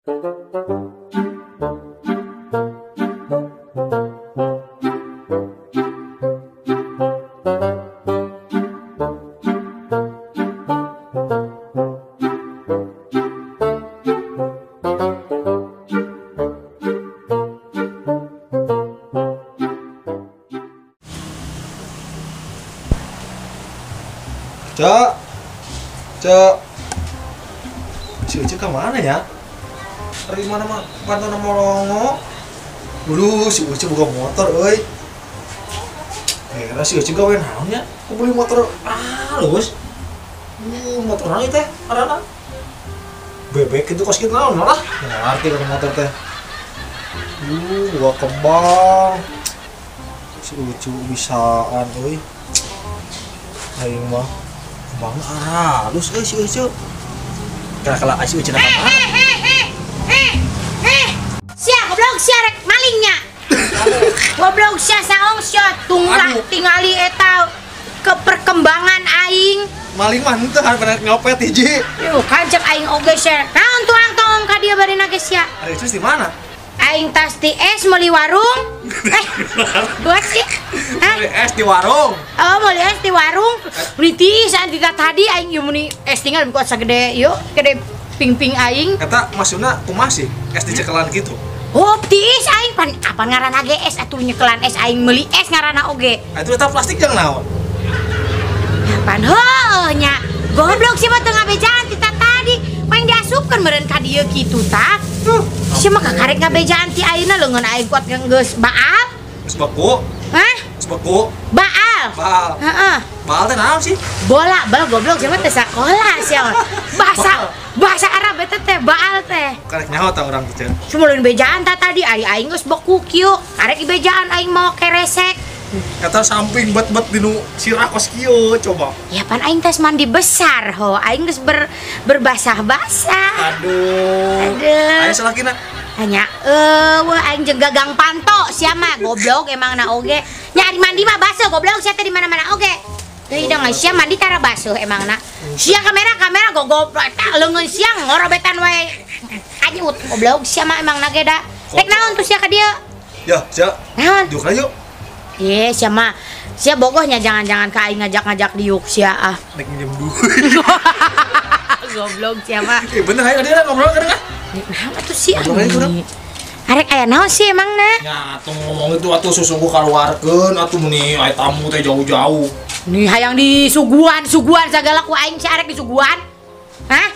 Cek, cek, si Uci kemana ya? Dari mana mah? Pantau molongo. Dulu si Uci buka motor, euy. Era si Uci gawe naon nya? Kok beli motor halus? Motor naon teh? Arana? Bebek itu kos kitu naon malah? Nggak ngerti kalau motor teh. Gua kembang. Si Uci bisaan, euy. Aing mah kembang halus euy si Uci. Kala-kala si Uci nak apa? Sia goblok sia rek malingnya. Goblok sia saong sia tunglah tingali eta ke perkembangan aing. Maling mah henteu hareupeun nyopet hiji. Yuh kancek aing oge sia. Naon tuang tong ka dieu bari nage sia? Ari Uci di mana? Aing tas di es meuli warung. Buat sih. Meuli es di warung. Oh, meuli es di warung. Meuli tiis anti tadi aing ieu meuli es tinggal kuat sagede ieu, gede ping-ping aing. Eta maksudna kumaha sih? Es dicekelan gitu. Oh, tiis aing pan apa ngaranna ge es atuh nyekelan es aing meuli es ngaranna oge. Atuh eta plastik jang naon? Ya pan heuh nya. Goblok sih mah teu ngabejaan ti tadi. Paling diasupkeun meureun ka dieu kitu tah. Sia mah kakarek ngabejaan ti ayeuna leungeun aing kuat geus baal. Geus beku. Hah? Geus beku. Baal. Baal. Heeh. Baal teh naon sih? Bola, bal goblok sia mah teu sakola sia mah. Bahasa Arab eta teh baal teh. Karek nyaho tah urang teh. Cuma lain bejaan tah tadi ari aing geus beku kieu. Karek dibejaan aing mau keresek. Eta samping bet-bet dinu sirah kos kieu coba. Ya pan aing tes mandi besar ho, aing geus berbasah-basah. Aduh. Aduh. Aya salakina. Hanya eueuh aing jeung gagang panto sia mah goblok emangna oge. Nya ari mandi mah baseuh goblok sia teh di mana-mana oge. Teu da sia mandi tara baseuh emangna. Sia kamera gogoblok eta leungeun sia ngorobetan wae. Anyut goblok sia mah emangna ge da. Rek naon tuh sia ka dieu? Ya, sia. Naon? Diuk yuk. Ye, sia mah sia bogohnya jangan-jangan ka aing ngajak-ngajak diuk sia ah. Rek minjem duit. Goblok sia mah. Bener ayo dia ngobrol kan? Naon atuh sia? Arek aya naon sih emangna? Nya atuh ngomong itu atuh susungguh kaluarkeun atuh meuni aya tamu teh jauh-jauh. Nih hayang disuguhan-suguhan sagala ku aing sia arek disuguhan. Hah?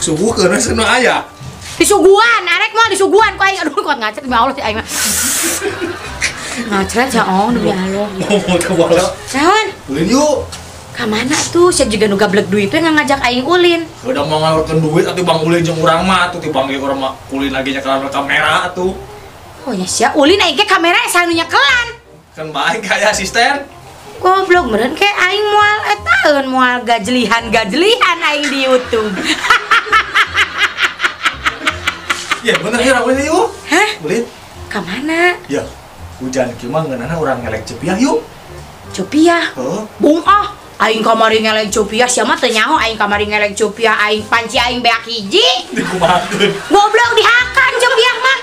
Suguhkeun cenah aya. Disuguhan, arek mah disuguhan ku aing. Aduh kuat ngacet demi Allah si aing mah. Ngacret ya oh demi Allah. Ngomong ke bola. Naon? Ulin yuk. Ka mana tuh? Sia juga nu gablek duit teh ngajak aing ulin. Udah mau ngalurkeun duit atuh bang ulin jeung urang mah atuh tibang ge urang mah ulin lagi nyekelan kamera atuh. Oh nya sia ulin aing ge kamera asa nu nyekelan. Kan baik kayak asisten. Goblok meureun ke aing moal etaeun moal gajlihan-gajlihan aing di YouTube. Ya bener ya ulin yuk. Hah? Ulin. Ka mana? Ya. Hujan kieu mah ngeunana urang ngelek cepiah yuk. Cepiah? Heeh. Bung ah. Aing kamari ngelek cupiah, sia mah teu nyaho aing kamari ngelek cupiah, aing panci aing beak hiji. Dikumahakeun. Goblok dihakan cupiah mah.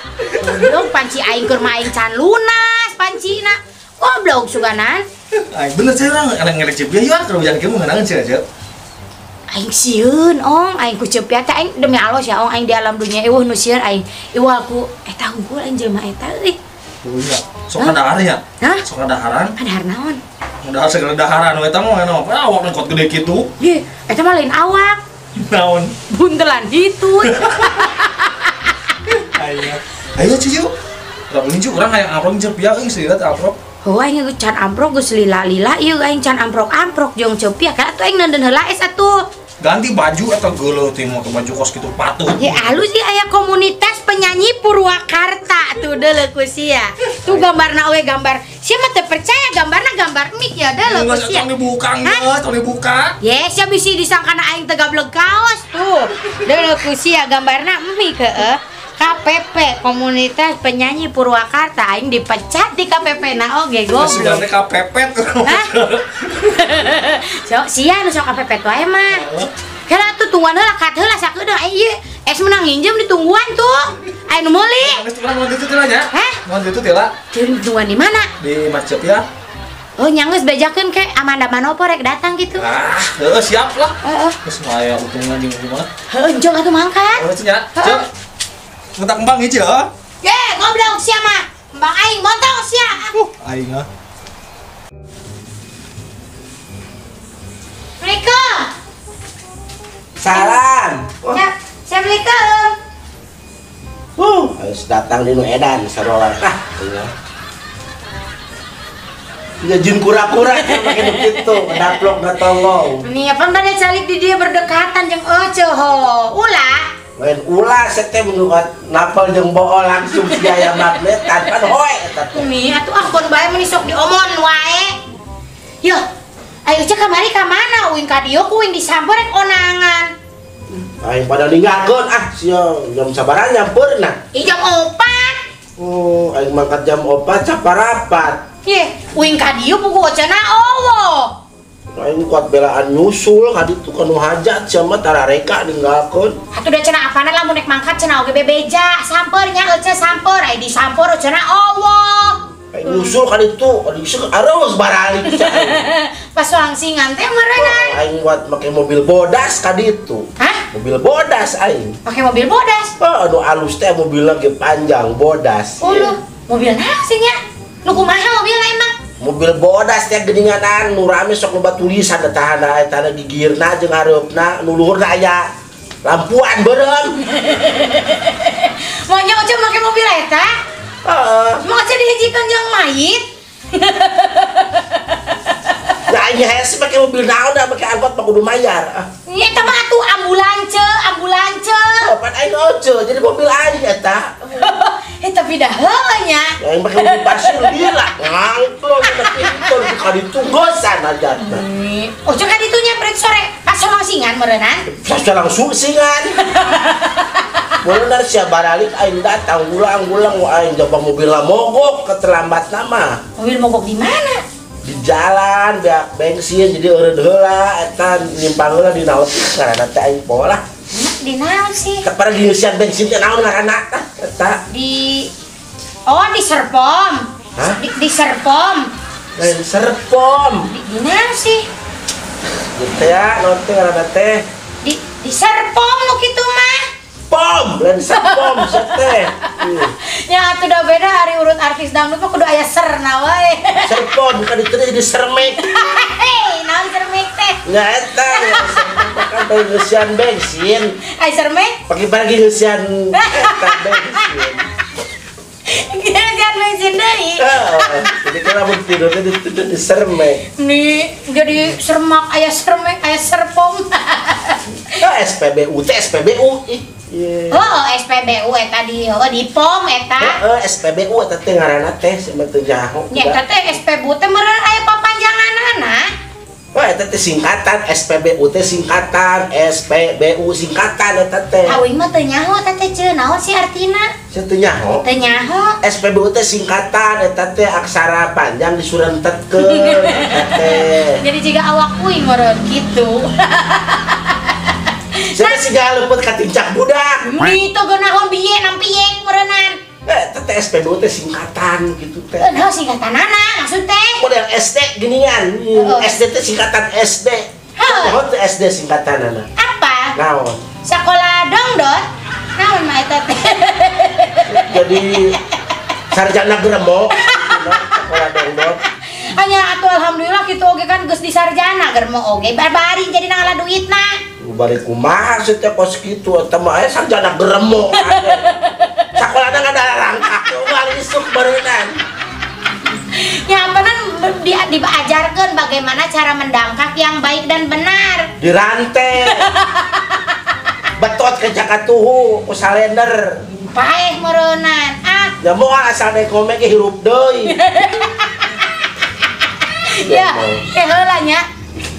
Goblok panci aing keur mah aing can lunas pancina. Goblok suganan. Aing bener sia urang ngelek cupiah yuk keur hujan kieu mah ngeunaheun sia sia. Aing sieun ong, aing ku cupiah teh aing demi Allah sia ong aing di alam dunia eueuh nu sieun aing. Eueuh aku eta hungkul aing jelema eta euy. Punya. Sok kadahar nya? Hah? Sok kadaharan? Kadahar naon? Kadahar segala daharan we eta mah enak. Awak nengkot gede kitu. Ye, eta mah lain awak. Naon? Buntelan hitu. Ayo. Ayo cucu. Urang ulin cu, urang hayang amprok cepiah euy seueur amprok. Heuh aing geus can amprok geus lila-lila ieu aing can amprok-amprok jeung cepiah ka atuh aing neundeun heula es atuh. Ganti baju atau geuleuh teh make baju kos kitu patut. Ya halus sih aya komunitas penyanyi Purwakarta tuh deuleu ku sia. Tuh gambarna oge gambar. Sia mah teu percaya gambarna gambar mik ya deuleu ku sia. Tong dibuka geus, tong dibuka. Ye, sia bisi disangkana aing teu gablek kaos tuh. Deuleu ku sia gambarna mik heueuh. KPP Komunitas Penyanyi Purwakarta aing dipecat di KPP na oge goblok. Sudah teh KPP tuh. Hah? So, sia nu sok KPP wae mah. Heula tuh tungguan heula kat heula sakedeung aing ieu Es menang nginjem ditungguan tuh. Ayo nu meuli. Geus urang moal ditu teh nya. Hah? Moal ditu teh lah. Ditungguan di mana? Di masjid ya. Oh, nya geus bejakeun ke Amanda Manopo rek datang gitu. Ah, heuh siap lah. Heeh. Geus mah aya utungan jeung kumaha. Heuh, jong atuh mangkat. Heuh nya. Ceu. Ngetak kembang hiji heuh. Ye, goblok sia mah. Kembang aing montong sia. Aing ah. Assalamualaikum. Salam. Assalamualaikum. Harus datang di nu edan sarola. Ah, iya. Ya jin kura-kura pakai begitu, daplok gatongong. Nih, apa tadi calik di dia berdekatan jeung ece ho. Ulah. Lain ulah sete menurut napal jeung bool langsung si aya magnet tanpa hoe eta teh. Nih, atuh ah kon bae meuni sok diomon wae. Yo, ayo cek kamari ka mana uing ka dieu ku uing disamper rek onangan. Aing pada ninggalkeun ah sia jam sabaraha nyampeurna? Ih jam 4. Oh, aing mangkat jam 4 caparapat. Ye, uing ka dieu pugu cenah owo. Aing kuat belaan nyusul ka ditu ka nu hajat sia mah tarareka ninggalkeun. Atuh da cenah apana lamun rek mangkat cenah oge bebeja, samper nya ece samper, ai disamper cenah owo. Aing nyusul ka ditu, disu areuh baralik cenah. Pas langsingan teh meureunnan. Aing kuat make mobil bodas ka ditu. Hah? Mobil bodas aing. Pakai mobil bodas? Oh, anu alus teh mobilna ge panjang bodas. Uluh, mobil naon sih nya? Nu kumaha mobilna emang? Mobil bodas teh geuningan nu rame sok loba tulisan tahana eta na gigirna jeung hareupna nu luhurna aya lampuan beureum. Moal nya oce make mobil eta? Heeh. Moal oce dihijikeun jeung mayit? Nah, aing hese make mobil naon da make angkot mah kudu mayar. Nya eta mah atuh ambulance, ambulance. Oh, pan aing oce jadi mobil aing eta. Eh tapi dah heuh nya. Aing make mobil pasir lila ngangklong da pintu ka ditu gosan hajatna. Oce ka ditu nya berarti sore pas langsingan meureunnan. Pas langsung singan. Bener sia baralik aing datang gulang-gulang aing jaba mobilna mogok keterlambat nama. Mobil mogok di mana? Di jalan beak bensin jadi eureun heula eta nyimpang heula di naon ngaranna teh aing poho lah. Di naon sih? Kapar ngeusian bensin teh naon ngaranna tah eta? Di oh di Serpom. Hah? Di Serpom. Lain Serpom. Di naon sih? Gitu ya, naon teh ngaranna teh? Di Serpom nu kitu mah. Pom, lain Serpom teh. Ya atuh da beda hari urut artis dangdut mah kudu aya serna wae. Serpom bukan ditu jadi sermek. Hei, naon sermek teh? Nya eta, kan bari ngeusian bensin. Ai sermek? Pagi-pagi ngeusian eta bensin. Ngeusian bensin deui. Heeh. Jadi kan lamun tidur teh ditu di sermek. Nih, jadi sermak aya sermek aya serpom. Oh, SPBU teh SPBU ih. Yeah. Oh, SPBU eta di oh di POM eta. Heeh, SPBU eta teh ngaranna teh sia teu nyaho. Nya eta teh SPBU teh meureun aya papanjanganana. Oh, eta teh singkatan SPBU teh singkatan SPBU singkatan eta teh. Aing mah teu nyaho eta teh ceun naon sih artina? Sia teu nyaho? Teu nyaho. SPBU teh singkatan eta teh aksara panjang disurentetkeun eta teh. Jadi jiga awak uing meureun kitu. Saya sih gak luput katincak budak. Itu geunahon biye nampiyek meureunan. Teh SPBU teh singkatan gitu teh. Naon singkatanana maksud teh? Model SD geuningan. SD teh singkatan SD. Naon teh SD singkatanana? Apa? Naon? Sekolah dongdot. Naon mah eta teh? Jadi sarjana geremok. Sekolah dongdot. Hanya atuh alhamdulillah kitu oge kan geus di sarjana germo oge bari jadi ngala duitna. Bari kumaha sih teh kos kitu eta mah aya sarjana geremo. Sakolana ngadarangkak unggal isuk bareunan. Ya apanan diajarkeun bagaimana cara mendangkak yang baik dan benar. Dirante. Betot ke Jakatuhu ku salender. Paeh meureunnan. Ah. Ya moal asal dek ge hirup deui. Ya, teh heula nya.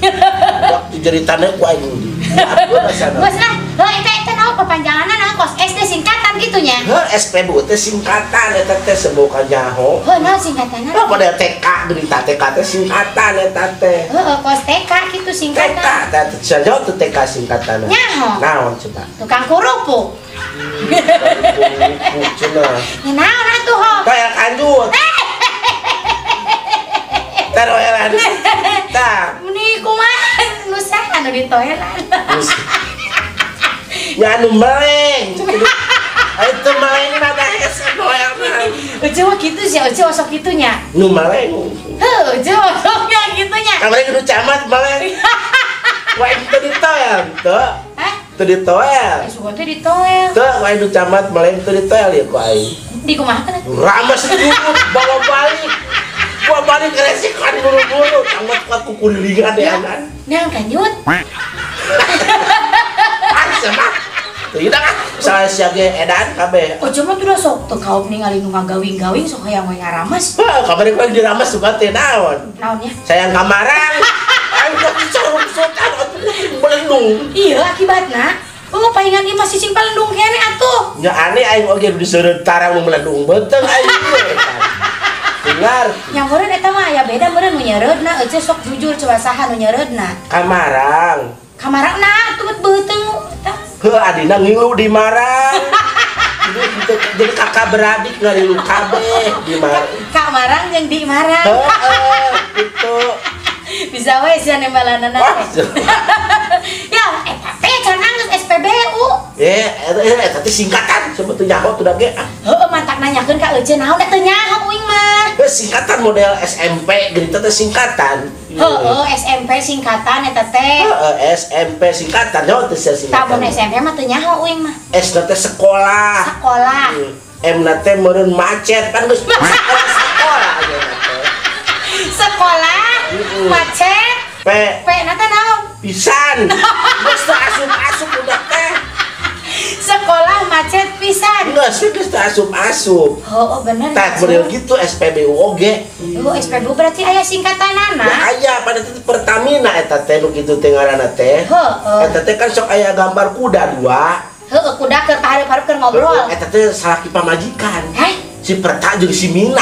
Waktu jeritana ku aing di. Geus lah, heuh eta eta naon papanjanganna naon kos SD singkatan kitu nya. Heuh SPBU teh singkatan eta teh seboka nyaho. Heuh naon singkatanna? Heuh model TK geuning tah TK teh singkatan eta teh. Heuh kos TK kitu singkatan. TK teh saja teh TK singkatanna. Nyaho. Naon coba? Tukang kerupuk. Cenah. Ya naon atuh ho? Toel kanjut. Taroelan. Tah. Meni kumaha nu saha nu ditoelan. Ya anu meleng. Itu meleng ada hese toelna. Eueuh mah kitu sih, eueuh osok kitu nya. Nu meleng. Heuh, eueuh osoknya kitu nya. Kamari kudu camat meleng. Wah, itu ditoel teu. Hah? Teu ditoel. Sugan teh ditoel. Teu, wae nu camat meleng teu ditoel ya ku aing. Di kumaha kan? Rames dulu bawa balik. Gua balik resikan buru-buru, camat kuat kukulilingan deh anak. Nang kanjut. Ah, mah. Teu ah, salah sia ge edan kabeh. Oh, cuma tuh sok teu kaum ningali nu ngagawing-gawing sok hayang we ngarames. Heuh, kamari ku dirames sugan teh naon? Naonnya? Sayang kamarang. Aing teh sarungsutan atuh belendung. Iya, akibatna. Oh, palingan ieu masih sing palendung kene atuh. Nya aneh aing oge diseureut tarang nu melendung beuteung aing. Dengar. Yang meureun eta mah aya beda meureun nu nyeureudna, eueuh sok jujur coba saha nu nyeureudna. Kamarang. Kamarang nah atuh beuteung eta. Heuh, adina ngilu di marang. Jadi kakak beradik ngalilu kabeh di marang. Kamarang jeung di marang. Heeh, gitu. Bisa we sia nembalanana teh. Ya, eta teh can anggeus SPBU. Eta teh singkatan sebetulnya nyaho tuh ge. Heuh, mantak nanyakeun ka euceun naon da teu nyaho uing mah. Heuh, singkatan model SMP geuning teh singkatan. Heuh, SMP singkatan eta teh. Heeh, SMP singkatan nyaho teh singkatan. Tah mun SMP mah teu nyaho uing mah. S na teh sekolah. Sekolah. M na teh meureun macet pan geus sekolah ayeuna teh. Sekolah macet. P P na teh naon? Pisan. Geus teu asup-asup udah teh. Sekolah macet pisan. Geus geus teu asup-asup. Oh, bener. Tah model gitu SPBU oge. Oh, SPBU berarti aya singkatanana. Ya aya pada teh Pertamina eta teh nu kitu teh ngaranna teh. Heeh. Eta teh kan sok aya gambar kuda dua. Heeh, kuda keur pahareup-hareup keur ngobrol. Eta teh salaki pamajikan. Heh? Si Perta jeung si Mina.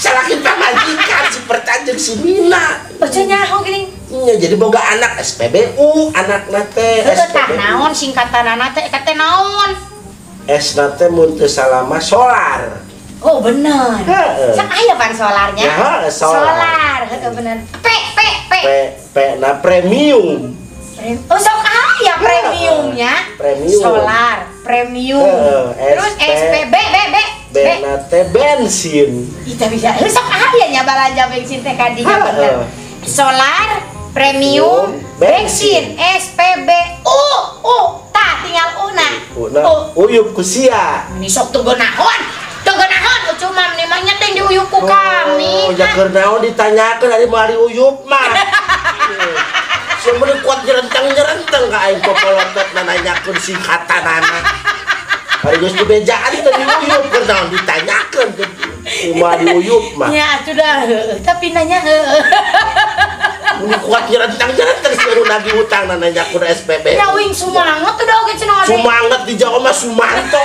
Salaki pamajikan si Perta jeung si Mina. Eueuh nyaho geuning. Nya jadi boga anak SPBU, anakna teh SPBU. Naon singkatanana teh eta teh naon? S na teh mun teu salama solar. Oh, bener. Heeh. Sok aya pan solarnya. Ya, solar. Solar, heeh bener. P P P. P P na premium. Oh, sok aya premiumnya. Premium. Solar, premium. Terus S P B B B. B na teh bensin. Ih, bisa. Sok aya nya balanja bensin teh kadinya bener. Solar, premium, bensin, SPBU, U, tah tinggal U na. U na, uyup ku sia. Meni sok teu geunaheun, teu geunaheun cuma meni mah nya teh diuyup ku kami. Oh, ja keur naon ditanyakeun ari moal diuyup mah. Sia meni kuat nyerenteng-nyerenteng ka aing popolotot nanyakeun singkatanana. Ari geus dibejaan teh diuyup keur naon ditanyakeun moal diuyup mah. Nya atuh dah, tapi nanya heueuh. Ini kuat nyerentang-nyerentang seru lagi utang nanya ku SPB. Ya uing sumanget udah oge cenah. Sumanget di Jawa mah Sumanto.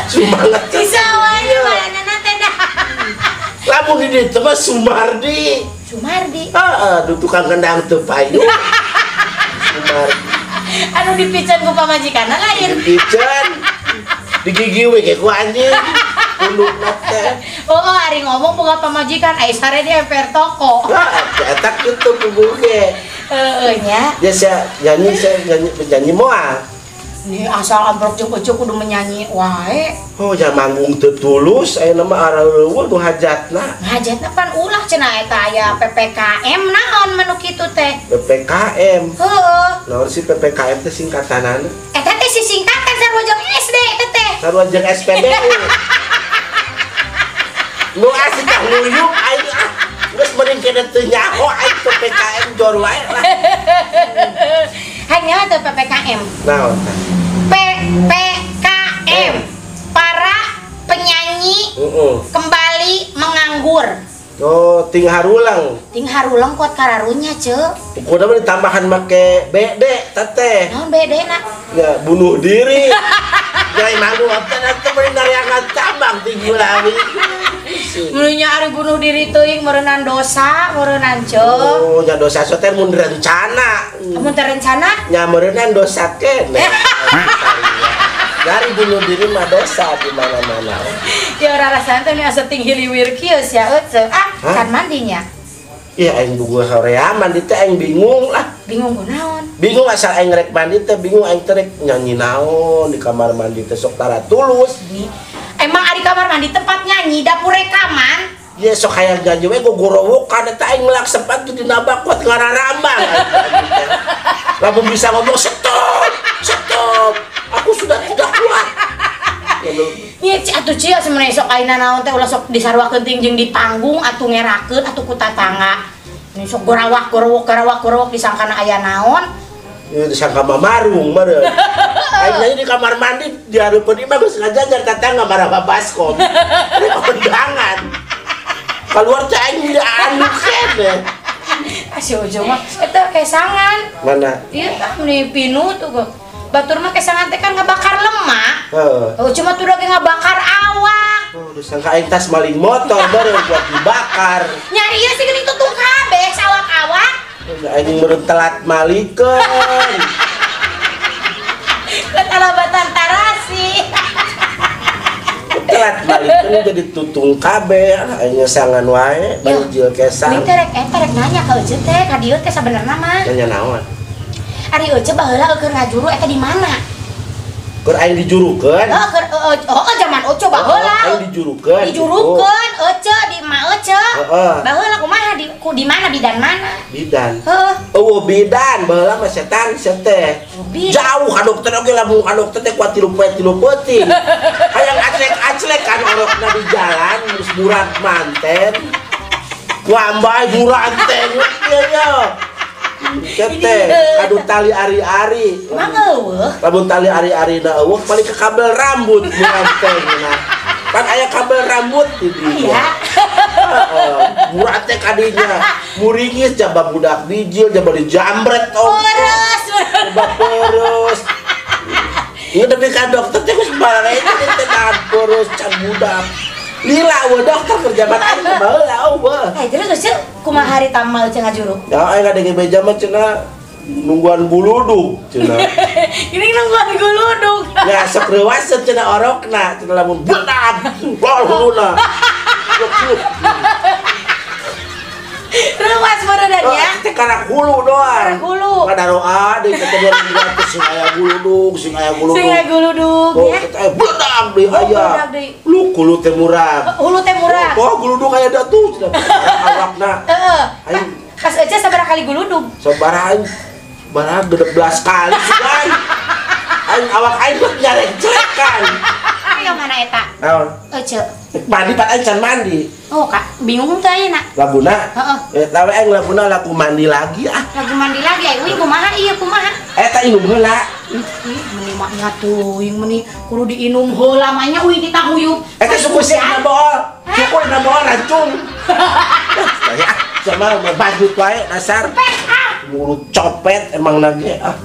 Sumanget. Bisa wae balanana teh dah. Lamun di dieu mah Sumardi. Sumardi. Heeh, du tukang kendang teu payu. Sumardi. Anu dipiceun ku pamajikanna lain. Dipiceun. Digigi we ge ku anjing. Pundukna teh. Oh, ari ngomong boga pamajikan ai sare di emper toko. Heeh, eta kitu puguh ge. Heeh nya. Ya sia nyanyi sia nyanyi penyanyi moal. Nih asal amprok jeung euceu kudu menyanyi wae. Oh, ja manggung teu tulus ayeuna mah areueuh nu hajatna. Hajatna pan ulah cenah eta aya PPKM naon menu kitu teh? PPKM. Heeh. Naon sih PPKM teh singkatanana? Eta teh si singkatan sarua jeung SD eta teh. Sarua jeung SPBU. Nu asik tah nguyup aing ah. Geus mending kene teu nyaho aing PPKM jor wae lah. Hanya teh PPKM. Naon tah? PPKM. Para penyanyi kembali menganggur. Oh, ting harulang. Ting harulang kuat kararunya, Ceu. Pokoknya mah ditambahan make BD teteh. Naon BD na? Ya, bunuh diri. Jai manggung teh teh bener nariangan cabang ting gulawi. Pusing. Menunya ari bunuh diri teuing meureunnan dosa, meureunnan ceu. Oh, nya dosa so teh mun rencana. Mun terencana? Nya meureunnan dosa keneh. Dari bunuh diri mah dosa di mana-mana. Ya ora rasana teh asa ting hiliwir kieu sia euceu. Ah, can mandinya. Iya aing bugu horea mandi teh aing bingung lah. Bingung kunaon? Bingung asal aing rek mandi teh bingung aing teh rek nyanyi naon di kamar mandi teh sok tara tulus. Emang ari kamar mandi tempat nyanyi dapur rekaman? Iya sok hayang nyanyi we gogorowokan eta aing melak sepatu dina bakot ngararambang. Lamun bisa ngomong stop, stop. Aku sudah tidak kuat. Nya atuh cia sebenarnya sok ayeuna naon teh ulah sok disaruakeun ting jeung di panggung atuh ngerakeun atuh ku tatangga. Ini sok gorawak gorowok garawak gorowok disangkana aya naon? Ieu disangka mamarung meureun. Aing nyanyi di kamar mandi di hareupeun imah geus ngajajar tatangga marah baskom. Rek kondangan. Keluar teh aing anu keneh. Ah si Ojo mah eta kesangan. Mana? Ieu tah meni pinu tuh kok. Batur mah kesangan teh kan ngebakar lemak. Heeh. Oh, cuma tuh lagi ngebakar awak. Oh, disangka aing tas maling motor baru buat dibakar. Nyari ieu sih geuning tutung kabeh sawak-awak. Aing meureun telat malikeun. Ketalabatan tarasi. Telat malikeun jadi tutung kabeh, aing ngesangan wae banjil kesang. Ini teh rek eta rek nanya ka euceut teh ka dieu teh sabenerna mah. Nanya naon? Ari euceu baheula keur ngajuru eta di mana? Keur aing dijurukeun. Heeh, keur heeh zaman euceu baheula. Aing dijurukeun. Dijurukeun euceu di ma euceu. Heeh. Baheula kumaha di ku di mana bidan mana? Bidan. Heeh. Eueuh bidan baheula mah setan teh. Jauh ka dokter oge lamun ka dokter teh kuat 3 poe 3 peuting. Hayang aclek-aclek kan orokna di jalan geus murad manten. Wambay murad teh ieu ya. Kete, kadu tali ari-ari. Emang eueuh? Lamun tali ari-ari na eueuh paling ke kabel rambut murad teh nah. Pan aya kabel rambut di dieu. Iya. Heeh, murad teh kadinya. Muringis jaba budak bijil, jaba dijambret ongkoh. Peres, jaba peres. Ieu demi ka dokter teh geus bareng teh tahan peres can budak. Lila we dokter kerja aing baheula eueuh. Eh, terus euceu kumaha hari tamal euceu ngajuru? Ya aing ngadenge beja mah cenah nungguan guludug cenah. Ini nungguan guludug. Ya sok reuwaseun cenah orokna, cenah lamun bedag, bol huluna. Reuwas meureun ya. Teh kana hulu doang. Kana hulu. Kadaroa deui teh 2300 sing aya guludug, sing aya guludug. Sing aya guludug ya. Teh bedag deui aya. Lu hulu teh murah. Hulu teh murah. Oh, guludug aya datuh cenah awakna. Heeh. Aing pas aja sabaraha kali guludug? Sabaraha aing? Sabaraha 16 kali sugan. Aing awak aing mah nyarek-cerekan. Ayo mana eta? Naon? Ece. Mandi pat aing can mandi. Oh, Kak, bingung teh ayeuna. Laguna? Heeh. Eta we aing laguna lagu mandi lagi ah. Lagu mandi lagi ai uing kumaha ieu kumaha? Eta inum heula. Ih, meni mah nya teuing meni kudu diinum heula mah nya uing ditahuyup. Eta suku sih na bool. Suku na bool rancung. Saya sama badut wae dasar. Mulut copet emang lagi ah.